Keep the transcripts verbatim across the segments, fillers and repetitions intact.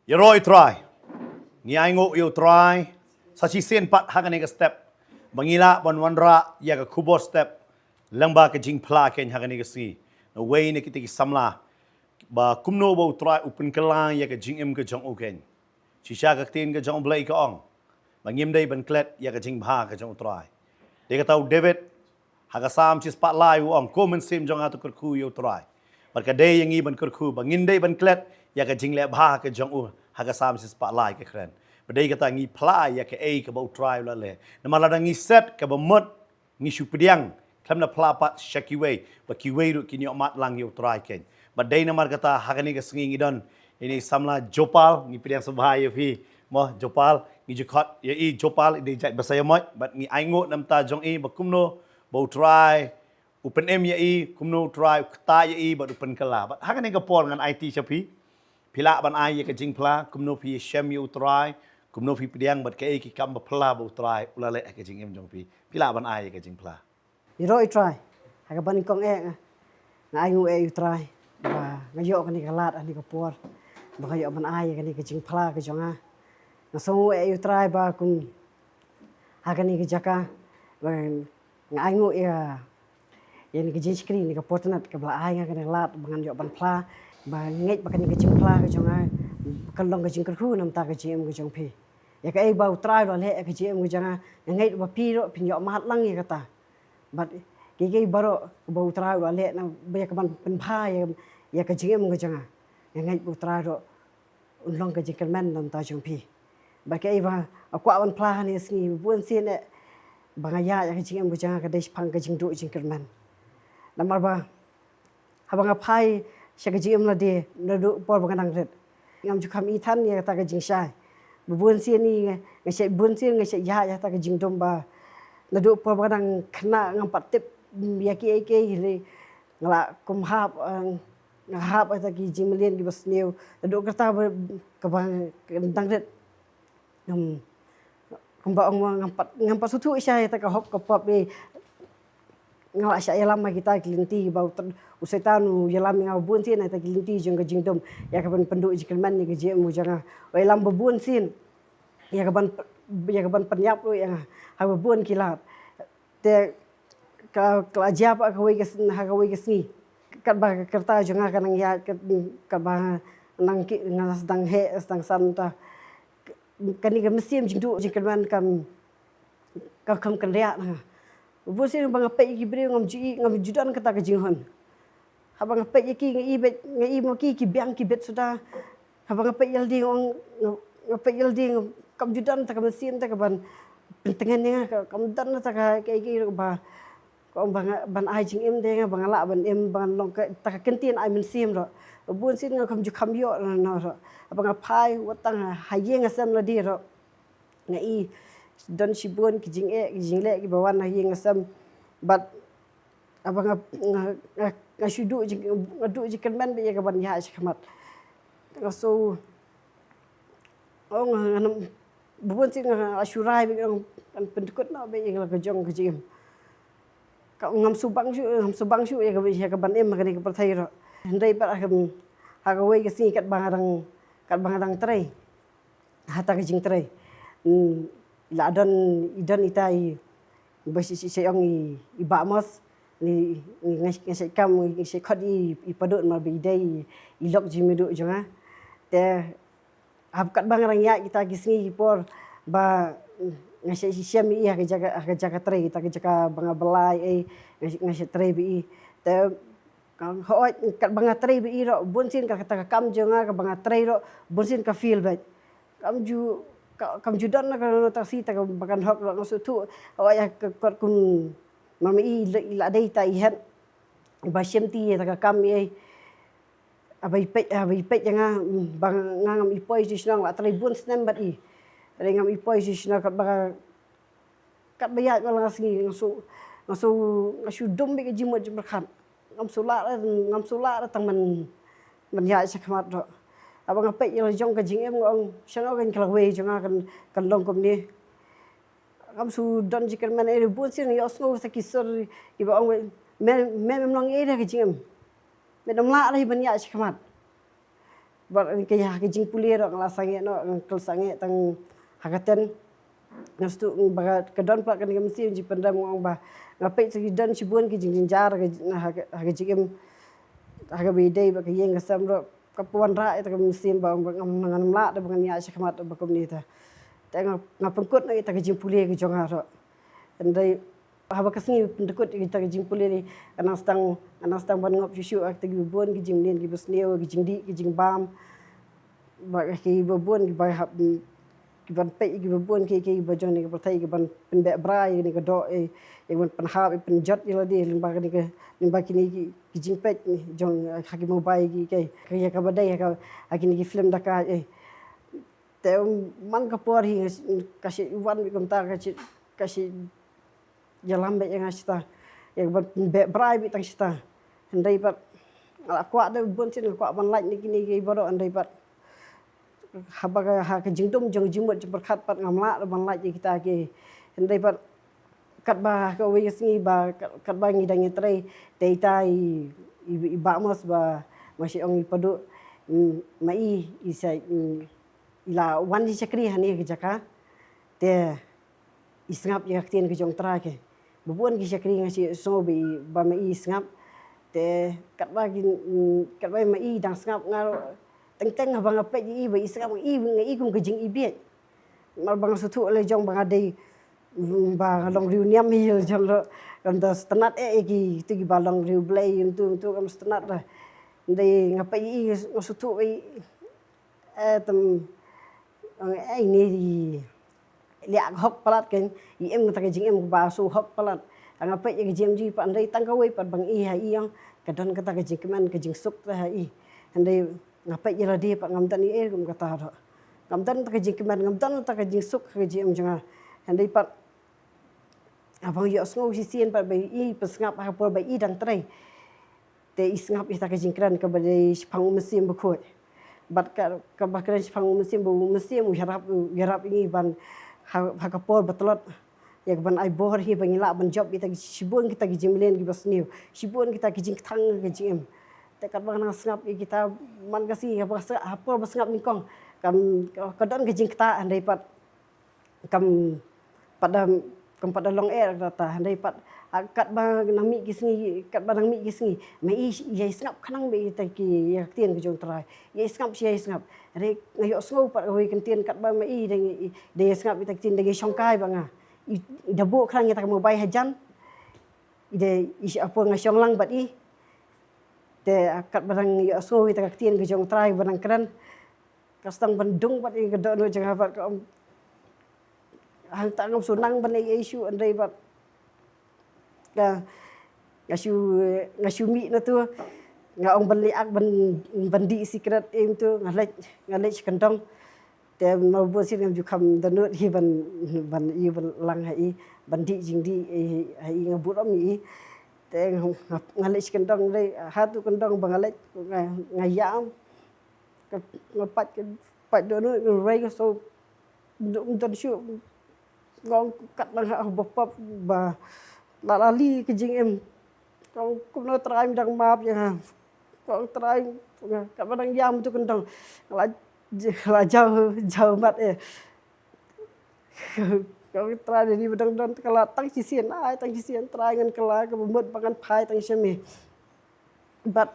Ïaroh ïa u Trai. Ngi ainguh ïa u Trai sa shisien pat ha kane ka step ba ngi lah ban wanrah ïa ka khubor step lyngba ka jingphla keiñ ha kane ka sngi. Na uwei na kita ki samla ba kumno ba u Trai u pynkylla ïa ka jingim ka jong u keiñ. Shisha ka ktien ka jong u Blei ka ong ba ngim dei ban klet ïa ka jingbha ka jong u Trai. Dei kata u David ha ka Salm shispah lai u ong, ko mynsiem jong nga to kyrkhu ïa u Trai. Bad ka dei ïa ngi ban kyrkhu ba ngin dei ban klet ïa ka jingleh bha ka jong u ha ka Salm shispah lai ka kren. Ba dei kata ngi phla ïa kaei kaba u Trai u la leh. Namar lada ngi set kaba mut ngi shu pdiang khlem da phla pat sha kiwei ba kiwei ruh kin ïoh mad lang ïa u Trai keiñ. Bad dei namar kata ha kane ka sngi ngi don ïa ine i samla Jopal, ngi pdiang sngewbha ïa phi. Mo Jopal, ngi ju khot ïa i Jopal, i dei jait basa ïamoit, bad ngi ainguh na bynta jong i ba kumno ba u Trai u pynim ïa i, kumno u Trai u ktah ïa i bad u pynkylla. Bad ha kane ka por ngan aiti sha phi. Phi lah ban ai ïa ka jingphla kumno phi ïashem ïa u Trai, kumno phi pdiang bad kaei ki kam ba phylla ba u Trai u la leh ha ka jingim jong phi. Phi lah ban ai ïa ka jingphla. Ïaroh ïa u Trai ha kaba nyngkong eh nga, nga ainguh eh ïa u Trai ba nga ïoh kane ka lad ha kane ka por ba nga ïoh ban ai ïa kane ka jingphla ka jong nga. Nga sngew eh ïa u Trai ba kum ha kane ka jaka ba nga ainguh ïa ïa kane ka jingshakri, kane ka fortunate kaba la ai nga kane ka lad ba ngan ïoh ban phla, ba nga ngeit ba kane ka jingphla ka jong nga ka long ka jingkyrkhu na bynta ka jingim ka jong phi. Ïa kaei ba u Trai u la leh ha ka jingim ka jong nga, nga ngeit ba phi ruh phin ïoh mad lang ïa kata. Bad kiei kiei baroh ba u Trai u la leh na ba ïa kaban pynbha ïa, ïa ka jingim ka jong nga, nga ngeit ba u Trai ruh un long ka jingkyrmen na bynta jong phi. Bad kaei ba nga kwah ban phla ha kane ka sngi, bun sien eh ba nga ïaid ïa ka jingim ka jong nga ka dei shaphang ka jingduh jingkyrmen. Namar ba haba nga phai sha ka jingim lade naduh por ba nga dang rit, ngam ju kham ithuh ïa kata ka jingshai. Ba bun sien i nga, nga shait, bun sien nga shait ïaid ïa kata ka jingdum ba naduh por ba nga dang khynnah ngam pat tip ïa kiei kiei, nga la kum hap, eh, nga hap ïa kita ki jingmlien kiba sniew naduh kata ba, kaba nga dang rit. Ngam, kumba ong mo, ngam pat, ngam pat sngewthuh shisha ïa kata ka hok ka pop, eh. Nga la shah ïalam ha kita ki lynti ba u, u Soitan u ïalam ïa nga bun sien ha kita ki lynti jong ka jingdum, ïa kaban pynduh jingkyrmen ïa ka jingim ka jong nga. U ïalam ba bun sien ïa kaban, ïa kaban pynïap ruh ïa nga ha ba bun ki lad. Te ka, ka la jia pat ha kawei ka sn-, ha kawei ka sngi. Katba ka rta jong nga ka nang ïaid, kat, katba nga nang ki, nga sdang heh, sdang san ta. Kane ka mynsiem jingduh jingkyrmen kam, kam, kam kynriah na nga. Bun sien ba nga peit ïa ki briew ngam ju i, ngam ju don kata ka jinghun. Haba nga peit ïa ki nga i beit, nga i mo ki, ki biang ki beit suda. Haba nga peit ïa lade nga ong, nga, nga peit ïa lade nga, kam ju don ta ka mynsiem ta kaban pyntngen ïa nga, ka, kam don ta ka, ka, ka, ka ba, ka ong ba nga, ban ai jingim da ïa nga, ba nga lah ban im, ban long ka, ta ka kyntien ai mynsiem ruh. Bun sien nga kam ju kham ïoh na, na ruh. Haba nga phai wat tang ha ïing ha sem lade ruh. Nga i don shibun ki jingeh, ki jingleh kiba wan ha ïing ha sem. Bad haba nga, nga, nga, nga shu duh jing, nga duh jingkyrmen beit ïa kaban ïaid shakhmat. Nga sngew, oh, nga, nga nam, bun sien nga, nga shu rai beit, nga, ngan pyndkut noh beit ïa la ka jong ka jingim. Ka, ngam shu bang shuh, ngam shu bang shuh ïa ka, ïa kaban im ha kane ka pyrthei ruh. Hynrei pat ha ka, ha kawei ka sngi katba nga dang, katba nga dang trei ha ta ka jingtrei. Hmm, la don, i don ita i, ba shi, shi, shi ong i, i Bah Mos, ni, ni nga, nga shait kam, nga shait khot i, i Padut namar ba i dei i, i lok jingmihduh jong nga. Te, hap katba nga dang ïaid kita ki sngi ki por ba, hmm, nga shait shem i ha ka jaka, ha ka jaka trei, kita ka jaka ba nga blai, eh, nga, nga shait trei bad i. Te, Ka, hooid, katba nga trei bad i ruh, bun sien ka, kata ka kam jong nga, kaba nga trei ruh, bun sien ka fail beit. Kam ju, ka, kam ju don na ka, na ka shi ta ka ba kan hok ruh, nga sngewthuh, hooid, ka kot kum, ma i la, i la dei ta i head ba shim ti ïa ta ka kam i, haba i peit, haba i peit ïa nga, mm, ba nga ngam i poi shisha, nga la trei bun snem bad i. Hynrei ngam i poi shisha, katba ka, katba ïaid ma la nga sngi, nga shu, nga shu, nga shu dum beit ka jingmut jingpyrkhat. Ngam shu lah, ngam shu lah tang ban, ban ïaid shakhmat ruh. Haba nga peit ïa la jong ka jingim nga ong, shano kan ka lawei jong nga kan, kan long kumne. Ngam shu don jingkyrmen ei, bun sien nga ïohsngew sa ki sur kiba ong, me, me, mem long ei ha ka jingim. Mem lah ban ïaid shakhmat. Bad ka ïa ka jingpule ruh nga la sangeh noh, nga khlem sangeh tang ha ka ten. Nga sdang ba ka don pat kane ka mynsiem jingpyndem, nga ong ba nga peit sa ki don shibun ki jingjynjar ha ka, ha ka jingim, ha kaba ïadei bad ka ïing ka sem ruh. Ka pynwanrah ïa ka mynsiem ba ngam, ngam lah da ba ngan ïaid shakhmat ba kumne te. Te nga, nga pynkut noh ïa ka jingpule ka jong nga ruh. Hynrei haba ka sngi pynkut ïa ka jingpule, nga nang sdang, nga nang sdang ban ngop shuh shuh ha kita kiba bun ki jingmlien kiba sniew, ki jingdih ki jingbam. Ba kiba bun kiba hap, kiban peit kiba bun ki, kiba jong kane ka pyrthei, kiban pynbeh brai ïa kane ka doh, eh, ïa kiban pynhap, ïa pynjot ïa lade lyngba kane ka, lyngba kine ki, ki jingpeit jong, eh, ha ki mobile ki, ki, ki, ïa kaba dei ha ka, ha kine ki film da ka, eh. Te man ka por hi ka shi wan bad kumta ka shi, ka shi ïalam bad ïa nga shata, ïa ban beh brai bad tang shata. Hynrei pat nga la kwah da bun sien, nga kwah ban lait na kine ki baroh, hynrei pat haba ka, ha ka jingdum jong jingmut jingpyrkhat pat ngam lah da ban lait ïa kita ki. Hynrei pat katba kawei ka sngi ba, katba ngi dang ïatrei, te ita i, i, i Bah Mos ba, ma shi ong i Padu, mm, ma i, i sa, mm, i la wan ïa shakri ha kane ka jaka. Te i sngap ïa ka ktien ka jong U Trai ke. Ba bun ki shakri nga shu sngew ba i, ba ma i sngap. Te katba ki, mm, katba ma i dang sngap nga ruh teng teng haba nga peit ïa i ba i sngap, nga i, nga i kum ka jingïeit. Namar ba nga sngewthuh la jong ba nga dei, mm, ba nga long riewniam hi la jong ruh. Kan da sngewtynnat eh ïa ki, tu kiba long riewblei tu, tu kam sngewtynnat da. Dei nga peit ïa i nga sngewthuh ba i, eh, tem, eh, ini di liak hok palat kan, i em kata ka jingem ba shu hok palat. Nga peit ïa ka jingem jong i pat, hynrei tang kawei pat ba nga i ha i, ong ka don kata ka jingkmen ka jingsuk te ha i. Hynrei nga peit ïa lade pat ngam don ei ei kum kata ruh. Ngam don kata ka jingkmen, ngam don kata ka jingsuk ha ka jingem jong nga. Hynrei pat haba nga ïohsngew shisien pat ba i pynsngap ha ka por ba i dang trei. Te i sngap ïa kata ka jingkren kaba dei shaphang U Mynsiem Bakhuid. Bad ka, kaba kren shaphang U Mynsiem, ba U Mynsiem u ïarap, u ïarap ïa ngi ban ha, ha ka por ba tlot. Ïa kaban ai bor hi ba ngin lah ban jop ïa kita ki, shibun kita ki jingmlien kiba sniew, shibun kita ki jingkthang ka jingim. Te katba nga sngap ïa kita, man ka sngi, ha por ba sngap nyngkong, kam, ka don ka jingktah, hynrei pat kam pat da, kam pat da long eh kata, hynrei pat, ah, katba nang mih ki sngi, katba nang mih ki sngi, ma i ïa sngap khnang ba ïa kita ki, ïa ka ktien ka jong U Trai. Ïa sngap shi ïa sngap. Hynrei nga ïohsngew pat kawei ka ktien katba ma i dang, dang ïa sngap ïa kita ki ktien, dang ïa shongkai bad nga. I da buh khnang ïa kata ka mobile hajan. I da, i shu ap nga shong lang bad i. Te katba dang ïohsngew ïa kata ka ktien ka jong U Trai ba dang kren, ka sdang ban dung bad ïa ka dohnud jong nga bad ka ong, hangta ngam shu nang ban ïa issue, hynrei bad ka, nga shu, nga shu mih na tu, nga ong ban leh ak ban, ban dih sikret em tu, nga leit, nga leit sha kyndong. Te ma bun sien ngam ju kham dohnud hi ban, ban ïa ban lang ha i, ban dih jingdih ha i, nga burom ïa i. Te nga, nga leit sha kyndong, leit ha tu kyndong ba nga leit, nga, nga ïam. Ka, nga pat, ka pat dohnud, nga rei ka so, ym don shuh. Nga ong kat lang ha ba pop ba la, la li ka jingim. Nga ong kumno Trai, me dang map ïa nga. Nga ong Trai, nga, katba dang ïam tu kyndong, nga la, la jaw, jaw mat eh. Nga ong Trai, da ni ba dang don ka la tang shisien, ai tang shisien Trai, ngan kylla kaba mut ba ngan phai tang sha me. Bad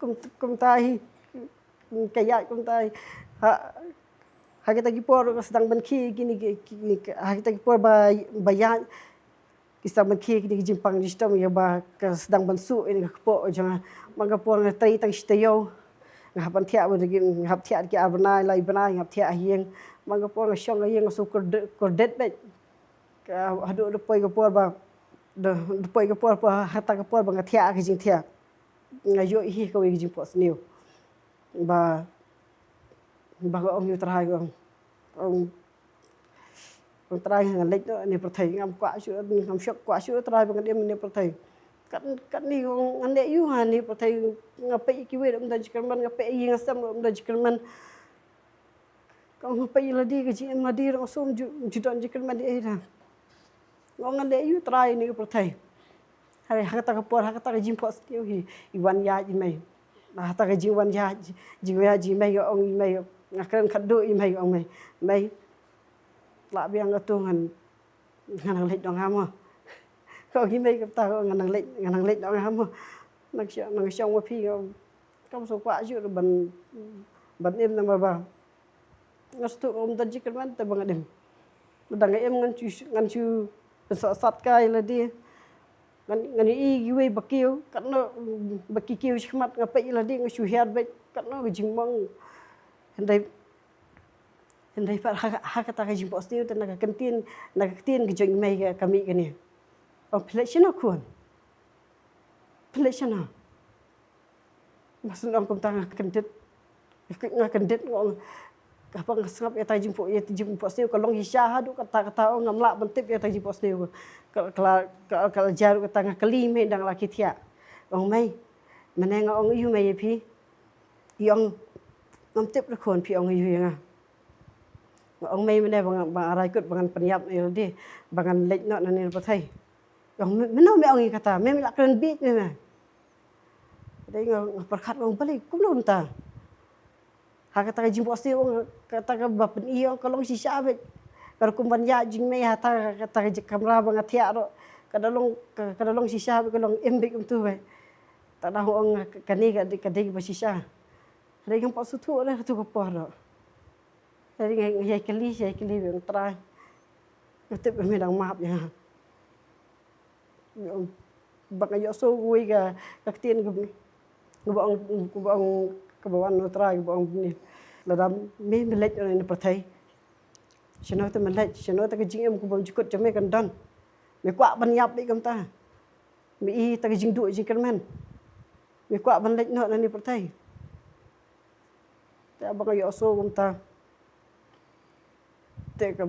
kum, kumta hi, ka ïaid kumta hi. Ha, ha kita ki por ka sdang ban khie kine ki, ki, ki, ha kita ki por ba, ba ïaid ki sdang ban khie kine ki jingpang jingshitom ïa ba ka sdang ban suh ïa ka kpoh jong nga. Man ka por nga trei tang shi taïew, nga hap ban thiah, nga hap thiah ki ar bnai lai bnai, nga hap thiah ha ïing. Man ka por nga shong ha ïing nga shu kyrdet, kyrdet beit. Ka haduh da poi ka por ba, da, da poi ka por ba, ha kata ka por ba nga thiah ka jingthiah, nga ïoh hi kawei ka jingphohsniew. Ba, ba nga ong ïa U Trai, nga ong, ong, ong Trai, ngan leit noh na pyrthei, ngam kwah shuh, ngam shym kwah shuh Trai ba ngan im na pyrthei. Kat, katne ngan leh aiu ha na pyrthei, nga peit ïa kiwei ruh ym don jingkyrmen, nga peit ïa ïing ïa sem ruh ym don jingkyrmen. Ka ong peit ïa lade, ka jingim lade ruh nga sngew ym ju, ju don jingkyrmen ei ei da. Nga ong ngan leh aiu Trai na pyrthei. Hynrei ha kata ka por, ha kata ka jingphohsniew hi, i wan ïaid i mei. Hata ka jingwan ïa, jingwan ïa, jingmei ka ong i mei, nga kren khadduh i mei ka ong mei. Mei, lah biang nga tu ngan, ngan nang leit noh nga mo. Ka ong i mei kata ka ong ngan nang leit, ngan nang leit noh nga mo. Nang shong, nang shong ma phi nga ong. Kam sngewkwah shuh ban, ban im namar ba nga sngewthuh nga ym don jingkyrmen te ba ngan im. Lada nga im ngan shu, ngan shu pynsah sat kai lade. Ngan, ngan ïohi kiwei ba kiew, katno ba ki kiew shakhmat nga peit lade nga shu hiar beit, katno ka jingmong. Hynrei, hynrei pat ha, ha kata ka jingphohsniew te na ka ktien, na ka ktien ka jong i mei ka, ka mih kane. Ong phi leit shano khun? Phi leit shano? Nga sngewthuh kumta nga kyndit. Nga kyndit nga ong. Haba nga sngap ïa ta jingphoh, ïa ta jingphohsniew ka long shisha haduh katta katta ong ngam lah ban tip ïa ta jingphohsniew. Ka, ka, ka, ka la jia ruh kata nga kylli mei dang la ki thiah. Ong mei. Mynne nga ong aïu mei ïa phi. I ong ngam tip ruh khun phi ong aïu ïa nga. Nga ong mei mynne ba nga, ba nga rai kut ba ngan pynïap ïa lade. Ba ngan leit noh na ne na pyrthei. Ong, me, mano me ong ïa kata, me, me la kren bieit me, me. Dei nga, nga pyrkhat nga ong balei kumno mynta. Ha kata ka jingphohsniew ong kata kaba pyni ong ka long shisha beit. Ka rukom ban ïaid jingmei ha ta, kata ka jing kamra ba nga thiah ruh. Ka da long, ka, ka da long shisha beit, ka long im beit kumtu beit. Ta da ong ka, kane ka dei, ka dei kaba shisha. Dei ngam pat sngewthuh ruh ha tu ka por ruh. Hynrei nga, nga ïai kylli, ïai kylli beit, Trai. Nga tip ba me dang map ïa nga. Ba nga ïohsngew kawei ka, ka ktien kaba, kaba ong, kaba ong, kaba wan na u Trai, kaba ong kumne. Lada me, me leit na ne na pyrthei. Shano te me leit, shano te ka jingim kaba ym jukut jong me kan don. Me kwah ban ïap beit kumta. Me i ta ka jingduh jingkyrmen. Me kwah ban leit noh na ne na pyrthei. Te haba nga ïohsngew kumta. Te ka,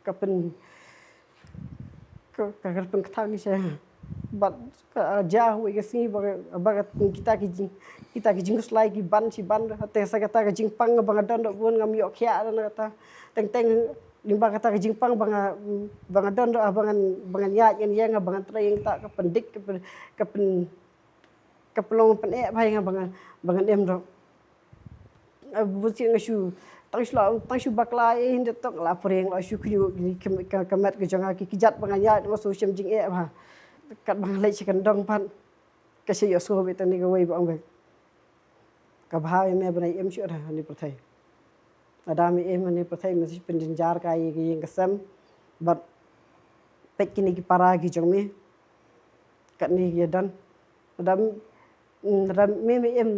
ka pyn, ka, ka, ka pynkthang sha. Bad ka jia ha kawei ka sngi ba, ba ka, kita ki jing, kita ki jingkhuslai ki ban shi ban. Te sa kata ka jingpang ba nga don ruh bun ngam ïoh khiah ruh na kata. Teng teng lyngba kata ka jingpang ba nga, ba nga don ruh, ba ngan, ba ngan ïaid ngan ïeng, ba ngan trei ïa kata ka pyndik, ka pyn, ka pyn, ka pynlong pyneh bha ïa nga ba ngan, ba ngan im ruh. Bun sien nga shu, tang shu la, tang shu bakla ïa i hynda tang la pyrshang la shu khñiuh ki, ka, ka, ka met ka jong nga ki kjat ba nga ïaid nga shu shem jingeh bha. Katba nga leit sha kyndong pat. Ka shu ïohsngew beit tang ne kawei ba ong beit. Ka bha ïa me ban ïa im shuh ha ne pyrthei. Lada me im ha ne pyrthei me shu pynjynjar ka ïa ka ïing ka sem. Bad peit kine ki para ki jong me. Katne ki ïa don. Lada, mm, lada me me im,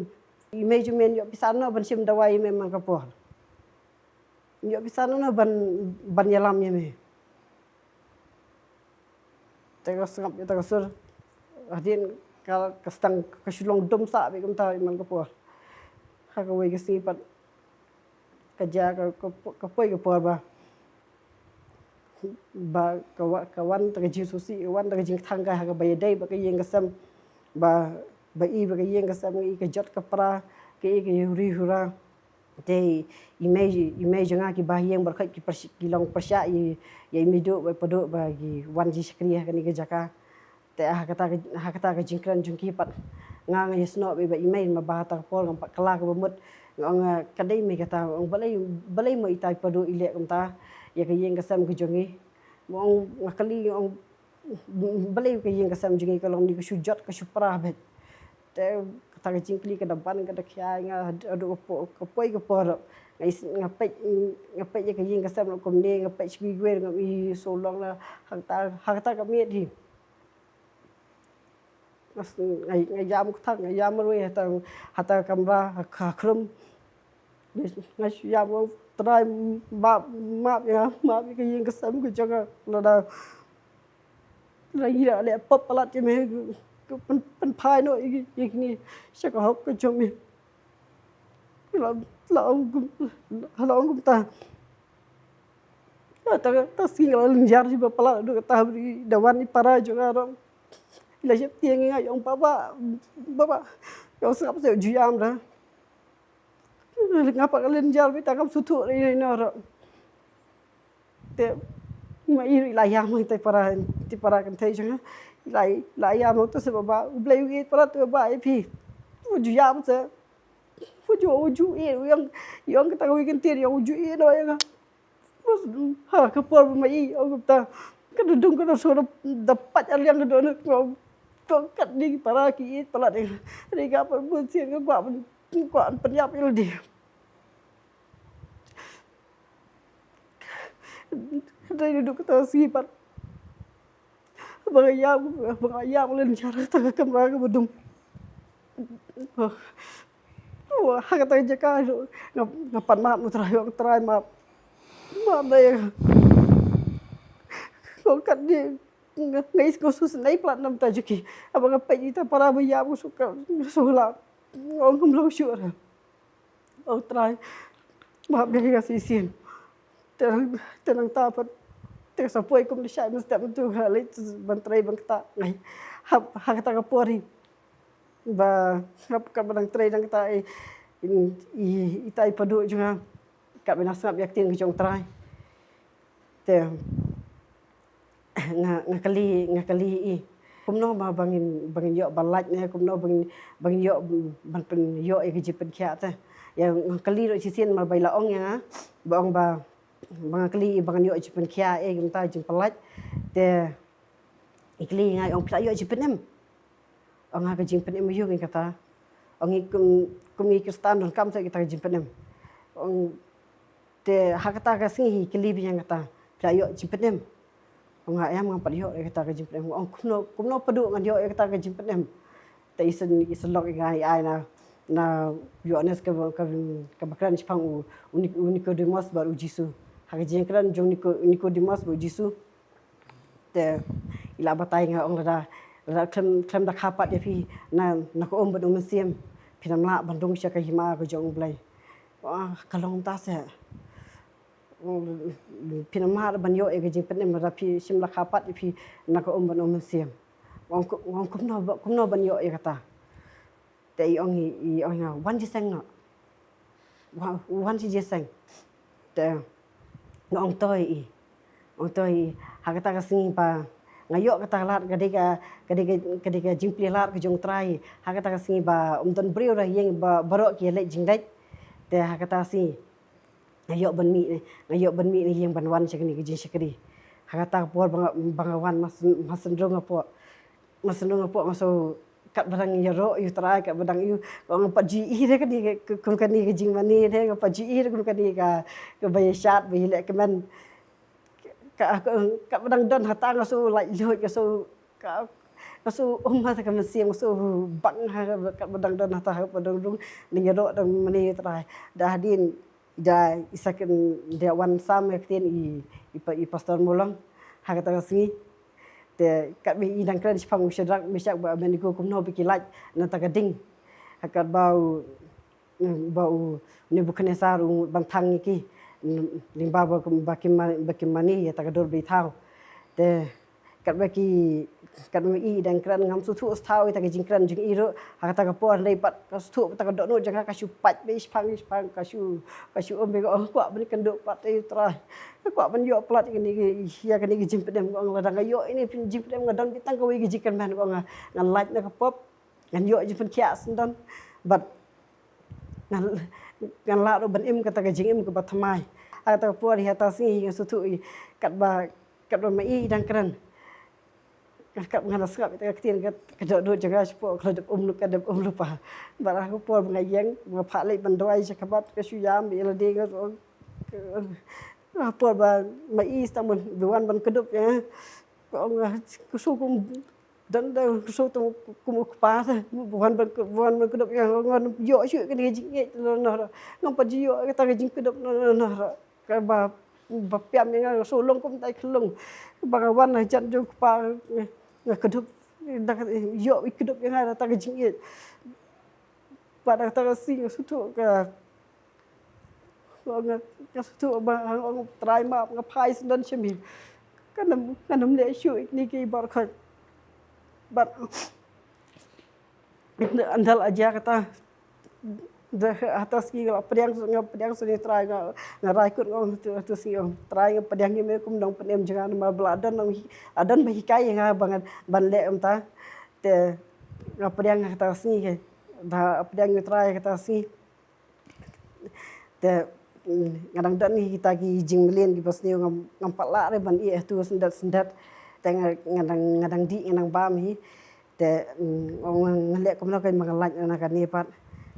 i mei jong me yn ïoh pisa noh ban shim dawai ïa me man ka por. Ïoh pisa noh ban, ban ïalam ïa me. Te ka sngap ïa ta ka sur. Hadien ka, ka sdang ka shu long dum sah beit kumta man ka por. Ha kawei ka sngi pat ka jia ka, ka, ka poi ka por ba, ba ka wa-, ka wan ta ka jingsngewsih, ka wan ta ka jingkthang ka ha kaba ïadei bad ka ïing ka sem. Ba, ba i bad ka ïing ka sem, i ka jot ka pra, ka i ka huri hura. Te i mei, i mei jong nga ki ba ïing baroh ki pyrsh-, ki long pyrshah ïa, ïa i Meiduh bad i Paduh ba ki wan ki shakri ha kane ka jaka. Te ha kata ka, ha kata ka jingkren jong ki pat nga, nga ïasnoh beit ba i mei, ma ba ha kata ka por ngam pat kylla kaba mut. Nga ong, ah, ka dei mei kata, ong balei, balei mo ita i Paduh i leh kumta ïa ka ïing ka sem ka jong ngi. Mo ong, nga kylli, ong balei ka ïing ka sem jong ngi ka long ni ka shu jot ka shu pra beit. Te kata ka jingkylli ka da ban ka da khia ïa nga haduh ka po-, ka poi ka por. Nga is-, nga peit, nga peit ïa ka ïing ka sem kumne, nga peit sha kiwei ngam i shu long la ha kata, ha kata ka miet hi. Nga s-, nga, nga ïam kata, nga ïam marwei ha ta, ha ta kamra, ha, ha khrum. Nga shu ïam, nga ong Trai map, map ïa nga, map ïa ka ïing ka sem ka jong nga. Lada, lada ngi la leh pop palat ïa me, pyn, pynphai noh ïa, ïa kine sha ka hok ka jong me. La, la ong kum, la ong kumta. Ta, ta, ta sngi nga la lynjar shi ba palat haduh kata ba da wan i para jong nga ruh. I la sheptieng ïa nga, i ong baba, baba. I ong sngap seh, ju ïam da. Nga pat nga lynjar beit, tang kam sngewthuh ïa ino ruh. Te ma i ruh i la ïam ïa te para, te para kynthei jong nga. I la, i la ïam ïa te seh baba, U Blei u ïeit palat te baba ïa phi. Ju ïam seh. Uju, uju, eh, yang, yang kata kawei ka ktien, yang uju, eh, no, yang. Bas, ha, ka por ba ma i, ong kata. Ka dudung ka da shu da, da pat aliang ka dudung, no. To kat ni para ki, eh, palat ni. Ni ka por bun sien ka kwah, kwah pynïap ïa lade. Dei duduk kata sngi pat. Ba nga ïap, ba nga ïap lynshar kata ka kamra kaba dum. Oh. Oh, ha kata ka jaka nga, nga pan map, nga trai, nga trai map. Map dei. Ko kat ni nga, nga is ko sus nei plat nam ta juki. Aba nga peit ita para ba ïap ko su ka, su la. Ong kam long sure. Oh, trai. Map biang ïa ka shisien. Te nang, te nangta pat. Te sa poi kum da shai mynstep mynta nga leit ban trei ban kata. Ngai. Ha, ha kata ka por hi. Ba, hap ka ba dang trei dang kata, eh, i, i, ita i Padu jong nga. Ka ba na sngap ïa ka ktien ka jong trai. Te nga, nga kylli, nga kylli i. Kumno ba ngin, ba ngin ïoh ba lait ne, kumno ba ngin, ba ngin ïoh ban pyn, ïoh ïa ka jingpynkhiah te. Ïa nga kylli ruh shisien mar ba i la ong ïa nga, ba ong ba, ba nga kylli i ba ngin ïoh jingpynkhiah, eh, kumta jingpynlait. Te i kylli nga, i ong phi la ïoh jingpynim. Ong nga ka jingpynim aïu ngin kata. Ong i kum, kum i Khristan donkam sa kita ka jingpynim. Ong te ha kata ka sngi i kylli biang kata. Phi la ïoh jingpynim. Ong nga em ngam pat ïoh ïa kata ka jingpynim. Ong kumno, kumno Padu ngan ïoh ïa kata ka jingpynim. Te i shu, i shu lok ïa nga i ai na, na Ïoannis ka, ka, kaba kren shaphang u, u Nik-, u Nikodemus bad u Jisu. Ha ka jingkren jong Niko-, Nikodemus bad u Jisu. Te i la batai nga ong lada, lada khlem, khlem da kha pat ïa phi na, na ka um bad u mynsiem, phin ym lah ban rung sha ka hima ka jong U Blei. Ah, ka long ta se. Phin ym lah ban ïoh ïa ka jingpynim lada phi shim la kha pat ïa phi na ka um bad u mynsiem. Ong ku-, ong kumno ba, kumno ban ïoh ïa kata. Te i ong i, i ong nga, wan jingïaseng noh. Wa-, wan jingïaseng. Te nga ong to ïa i. Ong to ïa i. Ha kata ka sngi ba nga ïoh kata ka lad ka dei ka, ka dei ka, ka dei ka jingplie lad ka jong U Trai. Ha kata ka sngi ba ym don briew ha ïing ba baroh ki ïaleit jingleit. Te ha kata ka sngi nga ïoh ban mih ne, nga ïoh ban mih ne ïing ban wan sha kane ka jingshakri. Ha kata ka por ba nga, ba nga wan ma syn-, ma syndrong hapoh. Ma syndrong hapoh nga sngew kat ba dang ïaroh ïa U Trai, kat ba dang ïoh, nga pat ju ïohi re kane ka, kum kane ka jingmane re, nga pat ju ïohi re kum kane ka, kaba ïashad, ba ïalehkmen. Ka, ka, kat ba dang don hata nga sngew laitluid, nga sngew, ka, nga sngew um ha ka mynsiem, nga sngew bang ha, kat ba dang don hata, kat ba dang rung, dang ïaroh, dang mane ïa U Trai. Da hadien, da i sa kren, da wan sam ïa ka ktien i, i pa-, i Pastor Mulong ha kata ka sngi. Te kat ba i dang kren shaphang u Shadrak, Meshak bad Abednego kumno ba ki lait na kata ka ding. Ha kat ba u, ba u Nebukhadnessar u ban thang ïa ki. Lyngba ba, ba ki ma-, ba ki mane ïa kata ka dur ba i thaw. Te kat ba ki, kat ba i dang kren ngam sngewthuh shuh ïa kata ka jingkren jong i ruh. Ha kata ka por hynrei pat nga sngewthuh kata ka dohnud jong nga ka shu pait beit shaphang, shaphang, ka shu, ka shu um beit, nga ong kwah ban ïakynduh pat ïa U Trai. Nga kwah ban ïoh palat ïa kane, ïa kane ka jingpynim, nga ong lada nga ïoh ïa kane ka jingpynim nga don beit tang kawei ka jingkyrmen, nga ong nga, ngan lait na ka pop. Ngan ïoh jingpynkhiah syndon. Bad ngan, ngan lah ruh ban im kata ka jingim kaba thymmai. Ha kata ka por, ha kata ka sngi nga sngewthuh ïa, kat ba, kat ba ma i dang kren. Kat ba ngan sngap ïa kata ka ktien, kat ka dohnud jong nga shapoh ka la dep um lypa, ka dep um lypa. Bad ha ka por ba nga ïeng, ba nga phah leit ban duwai sha khmat, ka shu ïam ïa lade, nga ong, ha ka por ba ma i sa tang ban wan ban kdup ïa nga. Ka ong, ah, ka shu kum don da ka shu tang kum u kpa sa, wan ban, wan ban kdup ïa nga, ngam ïoh shuh kane ka jingïeit noh noh. Ngam pat ju ïoh kata ka jingkdup noh noh. Kaba, ba pynïap ïa nga, nga shu long kum tai khlung. Ba nga wan hajan jong u kpa, nga kdup, da ka ïoh i kdup ïa nga da kata ka jingïeit. Bad da kata ka sngi nga sngewthuh ka, nga, nga sngewthuh ba nga ong Trai map, nga phai syndon sha me. Ngan ym, ngan ym leh shuh ïa kine ki baroh khoit. Bad ynda la jia kata, da ha kata sngi nga la pdiang, nga pdiang sha U Trai, nga, nga rai kut, nga ong ha kata sngi, ong Trai, nga pdiang ïa me kum u nongpynim jong nga namar ba la don, la don ba hikai ïa nga ba ngan, ban leh kumta. Te nga pdiang ha kata sngi, da pdiang ïa U Trai ha kata sngi. Te nga dang don hi kita ki jingmlien kiba sniew, ngam ngam pat lah re ban ïeh tu syndet syndet. Te nga dang nga dang dih, nga dang bam hi. Te nga leh kumno kein ba nga lait na kane pat.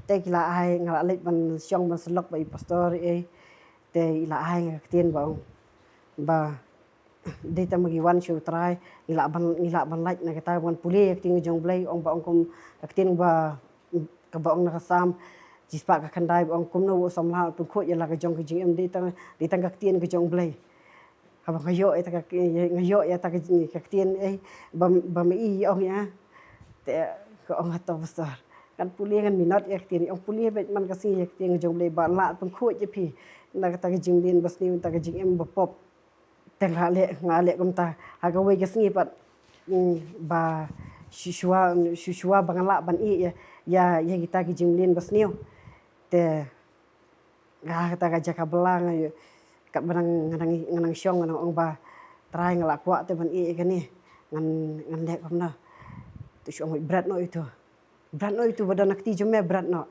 Te ki la ai, nga la leit ban shong ban sylok bad i pastor ei. Te i la ai nga ka ktien ba ong ba dei tang ba ngi wan sha U Trai, ngi lah ban ngi lah ban lait na kata ban pule ïa ka ktien ka jong U Blei. Ong ba ong kum ka ktien ba kaba ong na ka Salm shispah ka khyndai ba ong, kumno u samla pynkhuid ïa la ka jong ka jingim, dei tang dei tang ka ktien ka jong U Blei. Haba nga ïoh ïa ta ka nga ïoh ïa ta ka ktien ei ba ba ma i ong ïa te ka ong, hato pastor, ngan pule, ngan minot ïa ka ktien, ong pule beit man ka sngi ïa ka ktien ka jong U Blei ba lah pynkhuid ïa phi na kata ka jingmlien ba sniew, ta ka jingim ba pop. Te nga leh nga leh kumta ha kawei ka sngi pat, ba shuwa shuwa ba nga lah ban ïeh ïa ïa kita ki jingmlien ba sniew. Te nga ha kata ka jaka bylla nga ïoh katba nga nang nga nang shong, nga nang ong ba Trai, nga la kwah te ban ïeh ïa kane, ngan ngan leh kumno? Te shu ong, bret noh ïa uto. Bret noh ïa uto ba don ha kti jong me, bret noh.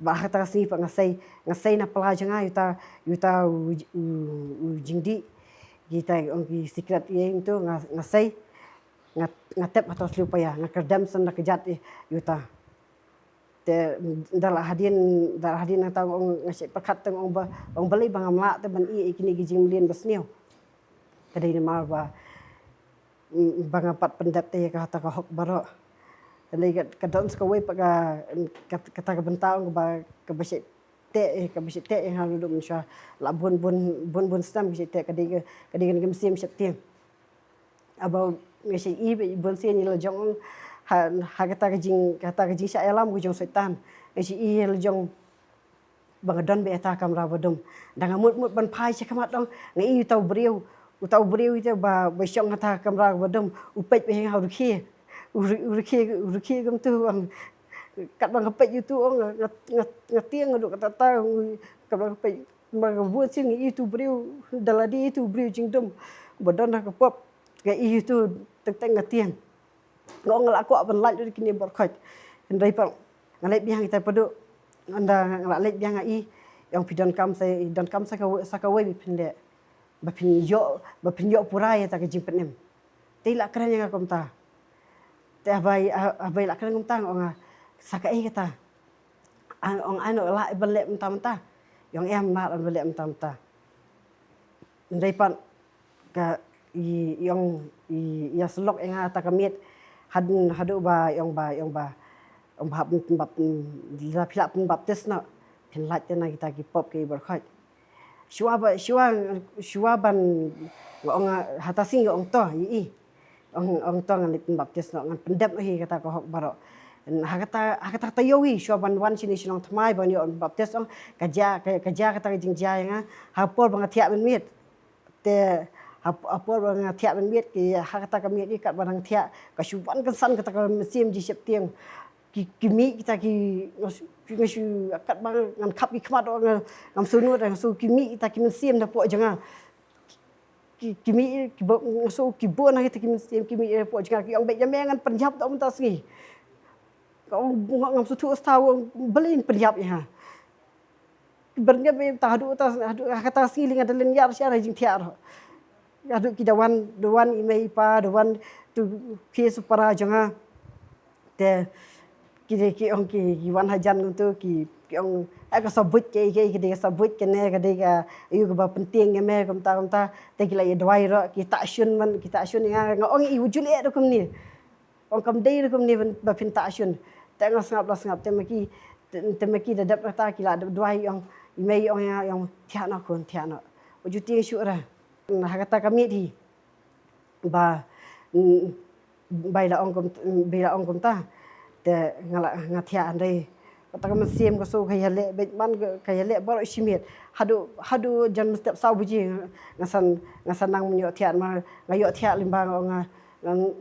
Ba ha kata ka sngi pat nga sei nga sei na pla jong nga ïa uta ïa uta u jingdih. Kita ong ki secret ïa uto nga nga sei. Nga nga tep ha ta sliew paia, nga kyrdem san da kjat ïa uta. Te da la hadien da la hadien nangta ong nga shu pyrkhat te ong ba ong balei ba ngam lah te ban ïeh ïa kine ki jingmlien ba sniew. Ka dei namar ba ba nga pat pyndep te ïa kata ka hok baroh. Ka dei ka don sa kawei pat ka kata ka bynta ong ba kaba shu teh kaba shu teh ïa nga naduh mynshuwa la bun bun bun bun snem ka shu teh, ka dei ka dei ka mynsiem sheptieng. Haba nga shu i bun sien ïa la jong ha ha kata ka jing kata ka jingshah ïalam ka jong Soitan, nga shu i ïa la jong ba nga don beit ha ta kamra ba dum. Da nga mut mut ban phai sha khmat, ong nga i uta u briew uta u briew ïa ba ba shong ha ta kamra ba dum, u peit beit ha nga, u rkhie u rkhie u rkhie kumta, ong katba nga peit ïa uto, ong nga nga tieng naduh katta katta. Katba nga peit ba nga bun sien nga i uto u briew da lade, ïa uto u briew jingdum ba don ha ka pop, nga i uto, teng teng nga tieng. Nga ong nga la kwah ban lait lut ïa kine baroh khoit. Hynrei pat nga leit biang ïa kita pat, ynda nga la leit biang nga i, ong phi donkam sa donkam sa kawei sa kawei ba phin leh ba phin ïoh ba phin ïoh pura ïa ta ka jingpynim. Te i la kren ïa nga kumta. Te haba i haba i la kren kumta nga ong nga, sa kaei kata? Ong ai noh lah ban leh mynta mynta. I ong em, lah ban leh mynta mynta. Hynrei pat ka i ong i ïa sylok ïa nga ta ka miet haduh haduh ba i ong ba i ong ba ong ba hap pynbap da phi lah pynbaptis noh phin lait te na kita ki pop ki baroh khoit. Shuwa ba shuwa shuwa ban nga ong ha ta sngi nga ong to ïa i. Ong ong to ngan leit pynbaptis noh, ngan pyndep noh hi kata ka hok baroh. Ha kata ha kata taïew hi shuwa ban wan shane sha Nongthymmai ban ïoh baptis, ong ka jia ka jia kata ka jingjia ïa nga ha por ba nga thiah mynmiet. Te ha por ba nga thiah mynmiet, ki ha kata ka miet hi katba nang thiah ka shu wan kynsan kata ka mynsiem jingsheptieng. Ki ki mih kita ki nga shu katba ngan khap ki khmat, ngam sngewthuh, nga sngew ki mih kita ki mynsiem napoh jong nga. Ki ki mih ki ba nga sngew ki bun ha kita ki mynsiem ki mih napoh jong nga, ki ong beit ïa me ngan pynïap da mynta sngi. Ka ong ngam sngewthuh, ong balei pynïap ïa nga. Byrngem ïa ta haduh ta haduh ha kata sngi lei nga da lynñiar sha jingthiah ruh. Haduh ki da wan da wan i mei i pa, da wan tu ki supara jong nga. Te ki dei ki ong ki wan hajan kumtu ki ki ong ai ka sabuit ki ki dei ka sabuit kane ka dei ka ïu kaba pyntieng ïa me kumta kumta. Te ki la ïa duwai ruh ki ta shun man ki ta shun ïa nga, nga ong i wujul eh da kumne. Ong kam dei ruh kumne ba phin ta shun. Te nga sngap la sngap te ma ki te ma ki da dep kata ki la dep duwai, ong i mei ong ïa ong thiah noh khun thiah noh. U ju tieng shuh ra. Ha kata ka miet hi ba bai la ong kum bai la ong kumta. Te nga la nga thiah hynrei kata ka mynsiem ka sngew ka ïaleh beit man ka ïaleh baroh shi miet. Haduh haduh jan mynstep saw baje nga san nga san nang ïoh thiah, ma nga ïoh thiah lyngba nga ong nga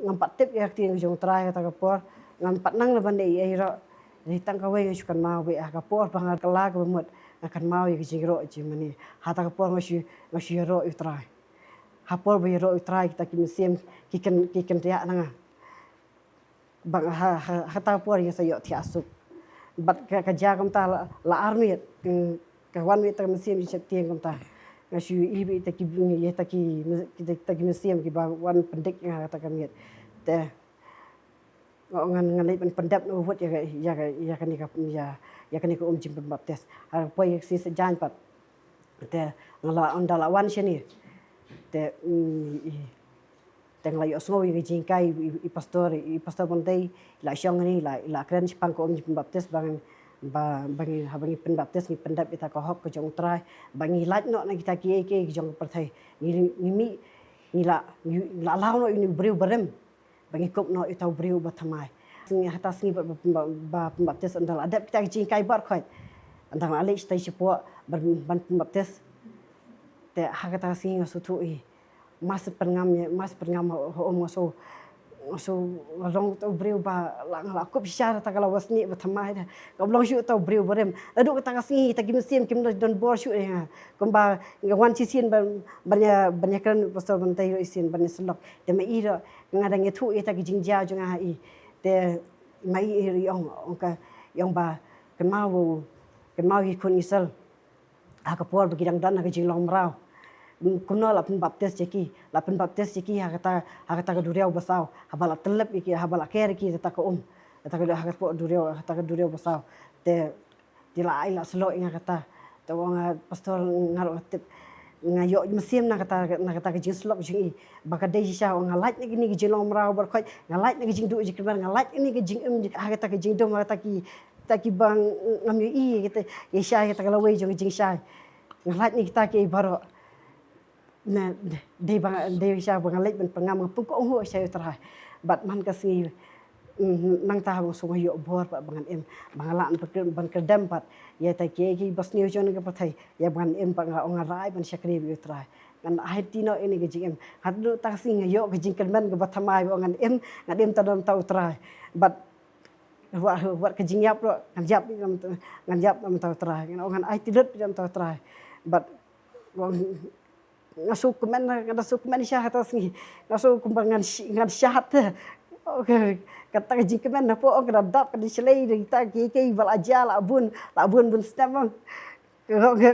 ngam pat tip ïa ka ktien ka jong U Trai kata ka por. Ngam pat nang leh ban dei ei ruh. Dei tang kawei nga shu kynmaw beit ha ka por ba nga kylla kaba mut nga kynmaw ïa ka jingïaroh jingmane. Ha kata ka por nga shu nga shu ïaroh ïa U Trai. Ha por ba ïaroh U Trai kita ki mynsiem ki kyn ki kynriah na nga. Ba ha ha kata ka por nga sa ïoh thiah suk. Bad ka ka jia kumta la ar miet. Wan ïa ta ka mynsiem jingsheptieng kumta. Nga shu ïohi ïa ta ki, ïa ta ki, ïa ta ki mynsiem kiba wan pyndik ïa nga kata ka miet. Te nga, ngan, ngan leit ban pyndep noh wut ïa ka, ïa ka, ïa kane ka, ïa, ïa kane ka um jingpynbaptis. Ha poi ïa ka sngi Saitjaiñ pat. Te nga la, ynda la wan shane. Te, mm, i, te nga la ïohsngew ïa ka jinghikai i, i pastor, i pastor Myntoi, i la shong hangne, i la, i la kren shaphang ka um jingpynbaptis ba ngan, ba, ba ngi, haba ngi pynbaptis ngi pyndep ïa ta ka hok ka jong U Trai, ba ngi lait noh na kita kiei kiei ki jong ka pyrthei. Ngi, ngi mih, ngi la, ngi la law noh ïa une u briew barim. Ba ngi kup noh ïa uta u briew uba thymmai. Sngi, ha kata ka sngi ba, ba, ba, ba pynbaptis, ynda la dep kita ki jinghikai baroh khoit, ynda nga la leit shatei shapoh ban, ban pynbaptis. Te ha kata ka sngi nga sngewthuh hi. Mar shu pynngam ïa, mar shu pynngam ha, ha um nga sngew, nga sngew nga long uta u briew ba la, nga la kup shisha da ta ka lawa snieh ba thymmai da. Ngam long shuh uta u briew barim. Naduh kata ka sngi, kita ki mynsiem kim don bor shuh ïa nga. Kumba nga wan shisien ban, ban ïa, ban ïakren u pastor Myntoi ruh shisien ban ïasyllok. Te ma i ruh, nga dang ïathuh ïa ta ki jingjia jong nga ha i. Te ma i ruh i ong, ong ka, i ong ba kynmaw, kynmaw ïa ki khun Israel ha ka por ba ki dang don ha ka jinglong mraw. Kumno la pynbaptis ïa ki, la pynbaptis ïa ki ha kata, ha kata ka duriaw basaw, haba la tyllep ïa ki, haba la ker ïa ki da ta ka um, ha kata ka, ha kata ka duriaw, ha kata ka duriaw basaw. Te Te la ai la shlok ïa nga kata. Te u ong, ah, pastor, nga ruh nga tip. Nga ïoh mynsiem na kata, na kata ka jingshlok jong i. Ba ka dei shisha, u ong, nga lait na kine ki jinglong mraw baroh khoit, nga lait na ki jingduh jingkyrmen, nga lait na kine ki jingim, ha kata ka jingdum, ha kata ki, kata kiba ngam ïohi, kata, ïa shai, kata ka lawei jong ka jingshai. Nga lait na kita kiei baroh. Na, dei ba, dei shisha ba nga leit ban pynngam, nga pynkohnguh sha U Trai. Bad man ka sngi, mm, nangta ba nga sngew nga ïoh bor pat ba ngan im, ba nga lah ban kyr-, ban kyrdem pat ïa kita kiei kiei ba sniew jong kane ka pyrthei, ïa ba ngan im pat, nga ong nga rai ban shakri bad U Trai. Ngan aiti noh ïa kane ka jingim. Haduh kata ka sngi nga ïoh ka jingkyrmen kaba thymmai ba ngan im, ngan im tang da mynta U Trai. Bad wat, wat ka jingïap ruh, ngan ïap, ngan ïap da mynta U Trai. Ngan ong ngan aiti lut da mynta U Trai. Bad nga sngew kmen, nga da sngew kmen shisha ha kata ka sngi. Nga sngew kumba ngan shi-, ngan shad te. Oh, ka, kata ka jingkmen hapoh, oh, ka da dap, ka da shlei da kita kiei kiei ba la jia, la bun, la bun bun snem, oh. Nga, nga,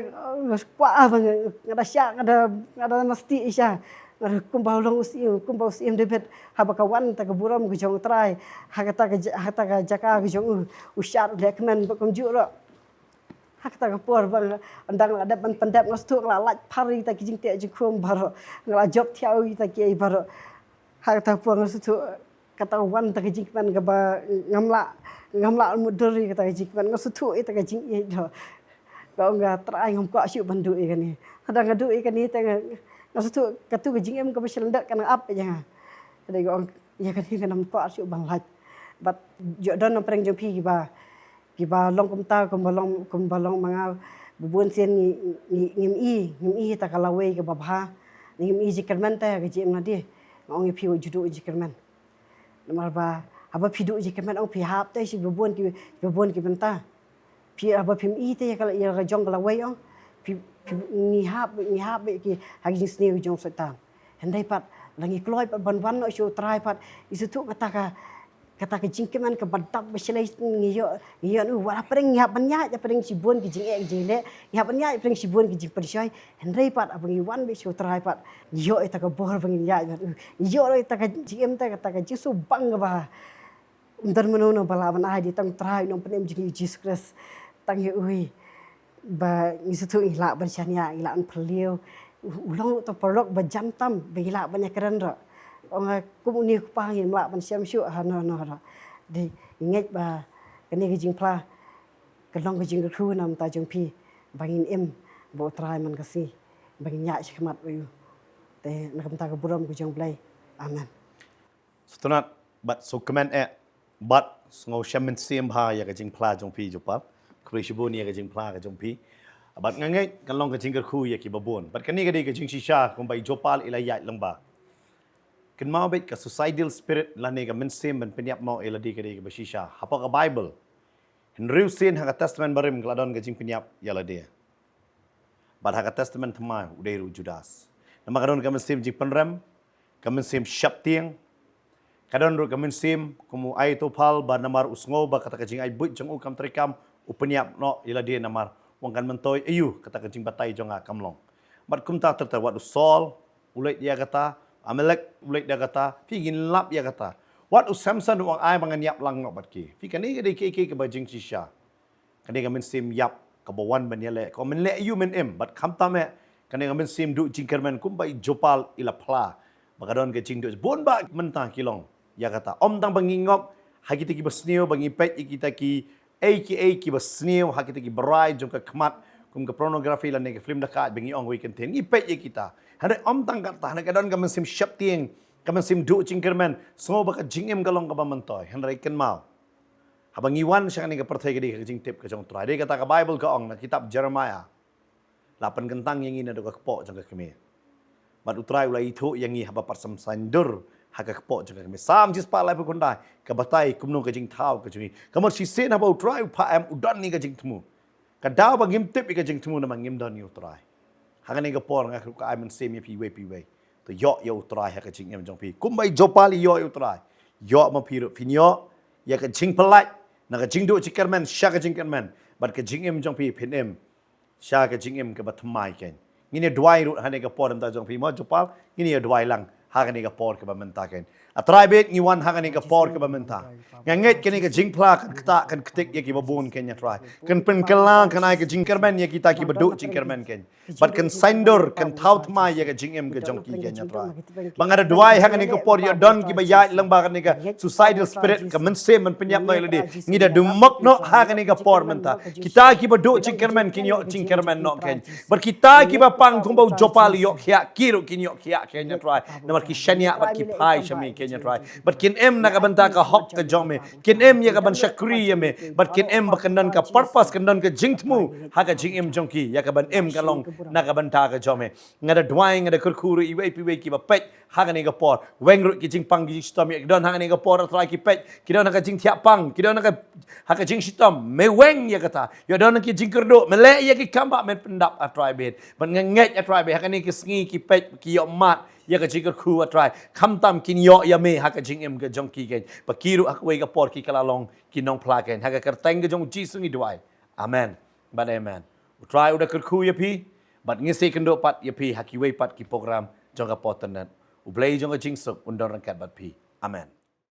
nga kwah, ah, ba nga, nga da shah, nga da, nga da nasti shisha. Nga da kumba u long u syiem, kumba u syiem David. Haba ka wan kata ka burom ka jong U Trai ha kata ka ja-, ha kata ka jaka ka jong u, u shad, u leh kmen bad kumjuh ruh. Ha kata ka por ba nga, ynda nga la dep ban pyndep, nga sngewthuh nga la lait phar ïa kita ki jingteh jingkhum baroh. Nga la jop thiaw ïa kita kiei baroh. Ha kata ka por nga sngewthuh kata ka wan kata ka jingkmen kaba ngam lah, ngam lah mutdur ïa kata ka jingkmen, nga sngewthuh ïa kata ka jingïeit ruh. Nga ong nga Trai ngam kwah shuh ban duh ïa kane. Haba nga duh ïa kane te nga, nga sngewthuh katu ka jingim kaba shyllyndet kan ap ïa nga. Te nga ong ïa kane ngam kwah shuh ban lait. Bad ïoh don na pdeng jong phi kiba kiba long kumta, kumba long, kumba long ma nga, ba bun sien ngi, ngi, ngim i, ngim i ïa ta ka lawei kaba bha, ngim i jingkyrmen te ha ka jingim lade. Nga ong ïa phi wat ju duh jingkyrmen. Namar ba haba phi duh jingkyrmen ong phi hap te shi ba bun ki, ba bun ki bynta. Phi haba phim i te ïa ka, ïa ka jong ka lawei ong phi, phi, ngi hap, ngi hap beit ki ha ka jingsniew jong Soitan. Hynrei pat, la ngi kloi pat ban wan noh sha U Trai pat, ngi sngewthuh kata ka, kata ka jingkmen kaba dap ba shlei ngi ïoh, ngi ïoh, uh, wat hapdeng ngi hap ban ïaid hapdeng shibun ki jingeh ki jingleh, ngi hap ban ïaid hapdeng shibun ki jingpynshoi. Hynrei pat, haba ngi wan beit sha U Trai pat, ngi ïoh ïa ta ka bor ba ngin ïaid pat, uh, ngi ïoh ïa ta ka jingim, ta ka, ta ka jingsngewbang kaba ym don mano mano ba lah ban ai, dei tang U Trai u Nongpynim jong ngi U Jisu Khrist. Tang ïa u hi ba ngi sngewthuh ngi lah ban shaniah, ngi lah ban phylliew. U, u long uta u paralok ba jan tam ba ngi lah ban ïakren ruh. Ong, ah, kum une u kpa ngim lah ban shem shuh hano hano ruh. Dei ngi ngeit ba kane ka jingphla ka long ka jingkyrkhu na ka bynta jong phi ba ngin im bad U Trai man ka sngi, ba ngin ïaid shakhmat bad u. Te na ka bynta ka burom ka jong U Blei. Amen. Sngewtynnat bad sngewkmen eh bad sngewshem mynsiem bha ïa ka jingphla jong phi Jopal. Khublei shibun ïa ka jingphla ka jong phi. Bad nga ngeit kan long ka jingkyrkhu ïa kiba bun. Bad kane ka dei ka jingshisha kumba i Jopal i la ïaid lyngba. Kynmaw beit ka suicidal spirit lane ka mynsiem ban pynïap noh ïa lade ka dei kaba shisha. Hapoh ka Baibl, hynriew sien ha ka Testament Barim ka la don ka jingpynïap ïa lade. Bad ha ka Testament Thymmai u dei ruh u Judas. Namar ka don ka mynsiem jingpynrem, ka mynsiem sheptieng, ka don ruh ka mynsiem kum u Ahithophel ba namar u sngew ba kata ka jingaitbuit jong u kam treikam, u pynïap noh ïa lade namar Ong kan myntoi, ayu, kata ka jingbatai jong nga kam long. Bad kumta ter ter, wat u Saul u leit ïa kata, Amalek u leit ïa kata, phi ngin lap ïa kata. Wat u Samson u ong ai ba ngan ïap lang noh bad ki. Phi, kane ka dei ka, ka, kaba jingshisha. Kane ka mynsiem ïap kaba wan ban ïaleh, ko men leh ïa u, men im, bad khamtam eh kane ka mynsiem duh jingkyrmen kumba i Jopal i la phla ba ka don ka jingduh. Bun bah mynta ki long ïa kata. Ym tang ba ngi ngop ha kita kiba sniew, ba ngi peit ïa kita ki ei ki ei kiba sniew ha kita ki barai jong ka khmat, kum ka pornography lane ka film da ka, ba ngi ong wei kyntien, ngi peit ïa kita. Hynrei ym tang kata, hynrei ka don ka mynsiem sheptieng, ka mynsiem duh jingkyrmen, sngew ba ka jingim ka long kaba myntoi. Hynrei kynmaw, haba ngi wan sha kane ka pyrthei, ka dei ka jingtip ka jong U Trai. Dei kata ka Baibl ka ong na kitab Jeremiah, la pynkyntang ïa ngi naduh ka kpoh jong ka kmie. Bad U Trai u la ïathuh ïa ngi haba pat sam saiñdur ha ka kpoh jong ka kmie. Salm shispah laiphew khyndai ka batai kumno ka jingthaw ka jong ngi. Ka mut shisien haba U Trai u phah em, u don ïa ka jingthmu. Ka daw ba ngim tip ïa ka jingthmu namar ngim don ïa U Trai. Ha kane ka por nga kwah ai mynsiem ïa phi iwei pa iwei, to ïoh ïa U Trai ha ka jingim jong phi. Kumba i Jopal i ïoh ïa U Trai, ïoh ma phi ruh phin ïoh ïa ka jingpyllait na ka jingduh jingkyrmen sha ka jingkyrmen, bad ka jingim jong phi phin im sha ka jingim kaba thymmai keiñ. Ngin ïa duwai ruh ha kane ka por mynta jong phi, mo Jopal, ngin ïa duwai lang ha kane ka por kaba mynta keiñ. A Trai bad ngi wan ha kane ka por kaba mynta, nga ngeit kane ka jingphla kan ktah kan ktik ïa kiba bun keiñ, A Trai. Kan pynkylla, kan ai ka jingkyrmen ïa kita kiba duh jingkyrmen keiñ. Bad kan saiñdur, kan thaw thymmai ïa ka jingim ka jong ki keiñ, A Trai. Ba nga da duwai ha kane ka por, ïa don kiba ïaid lyngba kane ka suicidal spirit, ka mynsiem ban pynïap noh ïa lade, ngi da dumok noh ha kane ka por mynta. Kita kiba duh jingkyrmen kin ïoh jingkyrmen noh keiñ. Bad kita kiba pang kumba u Jopal ïoh khiah, ki ruh kin ïoh khiah keiñ, A Trai. Namar ki shaniah bad ki phai sha me keiñ, A Trai. Bad kin im na ka bynta ka hok ka jong me. Kin im ïa ka ban shakri ïa me. Bad kin im ba kan don ka purpose, kan don ka jingthmu ha ka jingim jong ki, ïa ka ban im ka long na ka bynta ka jong me. Nga da duwai, nga da kyrkhu ruh iwei pa iwei kiba peit ha kane ka por. Weng ruh ki jingpang ki jingshitom, ïa ki don ha kane ka por, A Trai, ki peit, ki don ha ka jingthiah pang, ki don ha ka, ha ka jingshitom, me weng ïa kata. Ïa don ha ki jingkyrduh, me leh ïa ki kam ba men pyndap, A Trai bad. Bad nga ngeit, A Trai bad, ha kane ka sngi ki peit, ki ïoh mad ïa ka jingkyrkhu, A Trai. Khamtam kin ïoh ïa me ha ka jingim ka jong ki keiñ. Ba ki ruh ha kawei ka por ki kylla long ki nongphla keiñ. Ha ka kyrteng ka jong U Jisu ngi duwai. Amen. Bad amen. U Trai u da kyrkhu ïa phi bad ngin sa ïakynduh pat ïa phi ha kiwei pat ki program jong ka por tynnat. U Blei jong ka jingsuk un don ryngkat bad phi. Amen.